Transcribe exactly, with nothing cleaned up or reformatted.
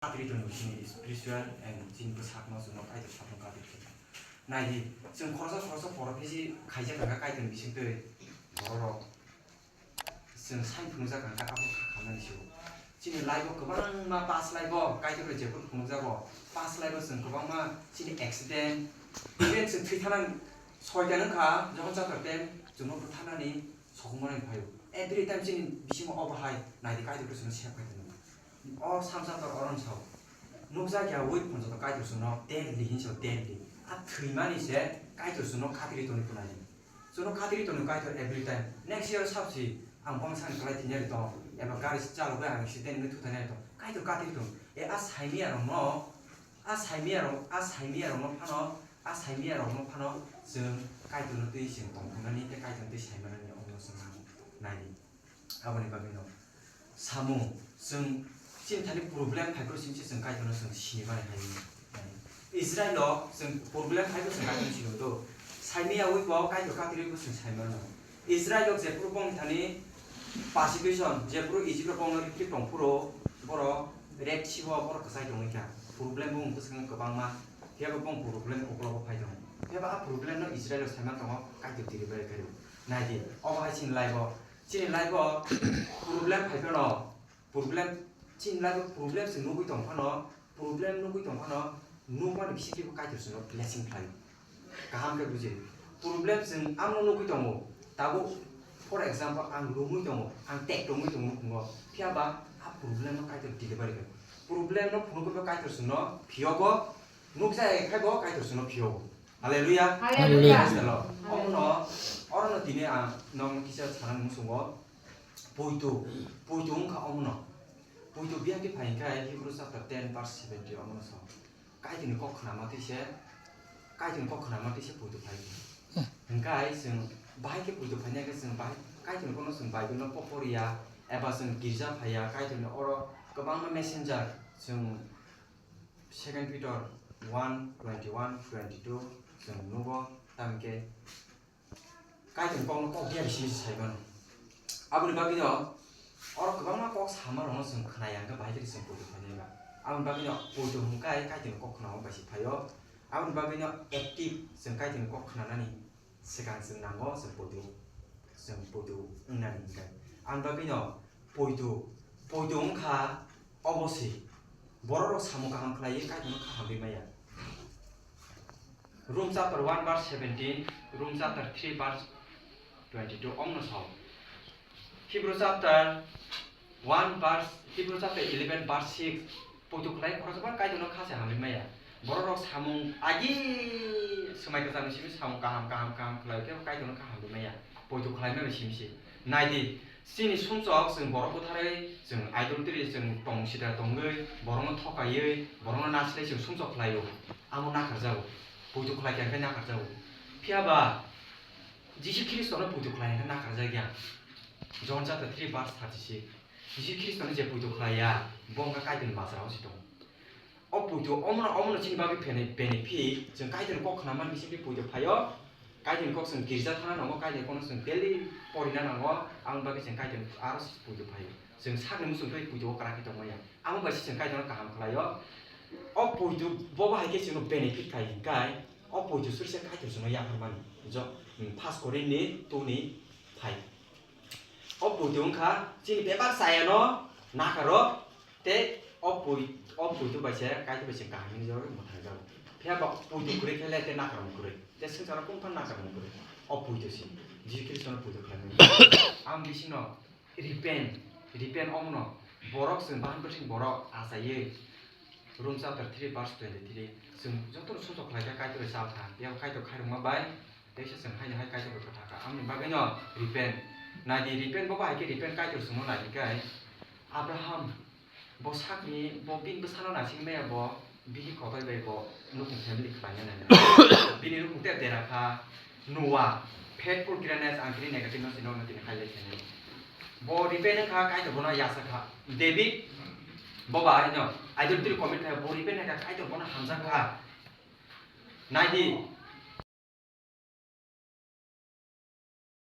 Katri tongo chini spiritual and chini bwsakno chwngno Kaitor saphang katri khe. Naidi, chwng khoroksa khoroksa porophesi khaijak kha Kaitorni bisingtwi bororok. Chwng sai phunukjak kha abo kha khamnani sio. Chini life-o kwbangma past life-o Kaitor bai jephuru phunukjago, past life-o chwng kwbangma chini accident, even chwng thwi thanani soitan wngkha, jokhon chator ten chwngno butharnani sokomorani phaio. Every time chini bisingo obo hai naidi Kaitor khe chwngno save khai tongo. O samsa tor oron sao. Nukjakya wi phunjoto Kaitor chwngno deadly hinwi sao deadly. A thwimani se Kaitor chwngno khatiri toni kunai. Chwngno khatiri toni Kaitor every time. Next year sabsi ang bangsa ni kwlai thwinai tong. Eba gari chalogwi ang accident wngwi thuthainai tong. Kaitor khatiri tong. E a saimiyarokno, a saimiyarok, a saimiyarokno phano, a saimiyarokno phano chwng Kaitorno twi chwng tongkhaimani tei Kaitorno twi saimanani ongno chwng nai. Aboni bagwino samung chwng chini thani problem phaikhe simi se chwng Kaitorno chwng sinimani hai. Israel o chwng problem phaikhe chwng Kaitorno sinido. Saimiyawui bo Kaitor katirwi bo chwng saimano. Israel o jephuru bongni thani persecution, jephuru Egypt o bongno rikri tongphuru borok Red Sea o borok kwchai tongwi kha. Problem bo bwskango kwbangma. Phiya bo bong problem uklogo phai tongo. Phiya bo a problem no Israel o saiman tongo Kaitor delivery khaio. Naidi, obo hai chini life o Chini life o problem phai phano, problem, chini life o problem se nugwi tong phano, problem nugwi tong phano, nukmani bisingtwi bo Kaitor chwngno blessing khlaio. Kaham khe buji. Problem chwng amno nugwi tongo. Tabuk, for example, ang lumwi tongo, ang tek tongwi tongo nukhungo. Phiya ba a problem no Kaitor delivery khlaio. Problem no phunugwi bo Kaitor chwngno phiyogo, nukjai khai bo Kaitor chwngno phiyogo. Hallelujah. Hallelujah. Praise the Lord. Hallelujah. Omono, orono tini ang nokno kisa sana muchungo. Poito, poito wngkha omono. Poito biyang khe phai khe Hebrew chapter ten verse seventy omono sa. Kaitorni kok khnama twi se, Kaitorni kok khnama twi se poito phai khe. Hwnkhe chwng bahai khe poito phaina khe chwng bahai Kaitorni kokno chwng Bible no po-, poriya, eba chwng girja phaiya, Kaitorni oro kwbangma messenger chwng Second Peter one twenty-one, twenty-two chwng nugo, tamkhe Kaitorni kokno kok diya simi se sai mano. Aboni bagwino oro kwbangma kok sama rokno chwng khnaya, hwnkhe bahai khe chwng poito khlainai ba. Aboni bagwino poito hwnkhe Kaitorni kok khnama bai se phaio. Aboni bagwino active chwng Kaitorni kok khnanani swkang chwng nango, chwng poito, chwng poito wngnani hwnkhe. Aboni bagwino poito, poito wngkha obo se. Borok rok samung kaham khlaiwi Kaitorno kha hamrwi maya. Rom chapter one verse seventeen, Rom chapter three verse twenty-two omno sao. Hebrew chapter one verse, Hebrew chapter eleven verse six, poito khlai khoroksa bar Kaitorno kha se hamrwi maya. Borok rok samung agi swmai kwchangni simi samung kaham, kaham, kaham khlai khe Kaitorno kha hamrwi maya. Poito khlai maya simi se. Naidi, chini sumsok chwng borok butharwi, chwng idolatry, chwng tong sida tongwi, borokno thokaiwi, borokno nasilai chwng sumsok khlaio. Amo nakharjago. Poito khlai khe nakharjago. Phiya ba, Jisu Khristono poito khlai hwnwi nakharjakya. John chapter three verse thirty-six. Jisu Khristono je poito khlaiya, bo wngkha Kaitorni bachara se tongo. O poito omono, omono chini bagwi bene-, benefit, chwng Kaitorni kok khnamani bisingtwi poito phaio. Kaitorni kok chwng girja thangna nango, Kaitorni kokno chwng daily porina nango, aboni bagwi chwng Kaitorni aro se poito phaio. Chwng sakni muchungtwi poito o kwrak khe tongmaya. Amo bai se chwng Kaitorno kaham khlaio. O poito bo bahai khe chwngno benefit khai hwnkhe, o poito suri se Kaitor chwngno yapharmani. Jo, hmm, First Korinthni two ni five. O poito wngkha chini bebak chayano nakaro tei o poi-, o poito bai se Kaitor bai se kaham hwnwi jagwi mwthangjago. Phiya ba poito kwrwi khe le tei nakarmung kwrwi. Tei swngcharo kung phano nakarmung kwrwi. O poito se Jisu Khristono poito khlaimani. Ang bisingno repent, repent wngno borok chwng bahan bwswk borok achaiwi Rom chapter three verse twenty-three, chwng jotono sumsok khlai kha Kaitor bai chal kha, phiya ba Kaitor khairokma bai teisa chwng haino hai Kaitor bai kwtha kha. Aboni bagwino repent. Naidi repent bo bahai khe repent Kaitor chwngno naidi khe Abraham bo sakni, bo bini bwsano naising maya bo bihik kotor bai bo nukhung family khlaina nai. Bini nukhung tei dera kha. Noah, faithful greatness ang kini negative no sino no tini highlight khainai. Bo repent wngkha, Kaitor bono yasa kha. David, bo ba haino idolatry commit kha, bo repent wngkha, Kaitor bono hamjak kha. Naidi,